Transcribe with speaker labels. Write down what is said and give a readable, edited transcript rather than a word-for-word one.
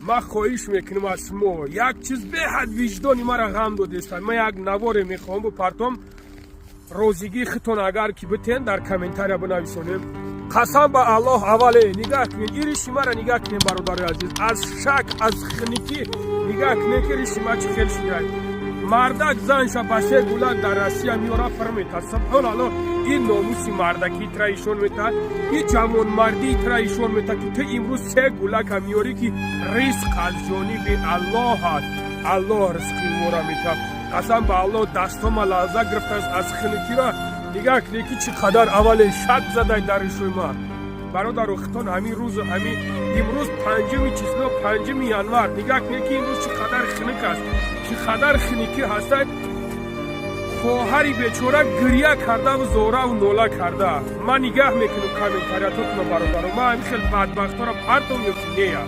Speaker 1: Ман хоҳиш мекунам аз шумо як чиз, беҳад виҷдони мара ғам додеста. Ман як наворе мехоҳам бипартом, розигии худтон агар ки битен, дар комментария бинависонем. Қасам ба Аллоҳ, аввале нигаҳ кунед, ин риши мара нигаҳ кунед, бародари азиз, аз шак, аз хиникӣ нигаҳ кунед, ки риши ма чӣ хел шидай. Мардак занша ба се гулак дар Россия меёра, фир метад. Субҳоналлоҳ, ин номуси мардакӣ тра ишон метаҳад, ин ҷавонмардии тра ишон метаҳад, ки ту имрӯз се гулака меёрӣ, ки ризқ аз ҷониби Аллоҳ аст, Аллоҳ ризқи мора метаҳад. Қасам ба Аллоҳ, дастома лаҳза гирифтааст аз хиникира. Нигаҳ кунед, ки чӣ қадар аввале шак задай дар ришои ман. Бародару хитон, ҳамин рӯзу ҳамин имрӯз панҷуми число, 5-уми январ. Нигаҳ кунед, ки имрӯз чӣ қадар хиник аст, чӣ қадар хиникӣ ҳастад. Хоҳари бечора гирья кардаву зораву нола карда. Ман нигаҳ мекунам комментариятотно, бародаро. Ман ҳамин хел бадбахтҳоро партом ё ки нея?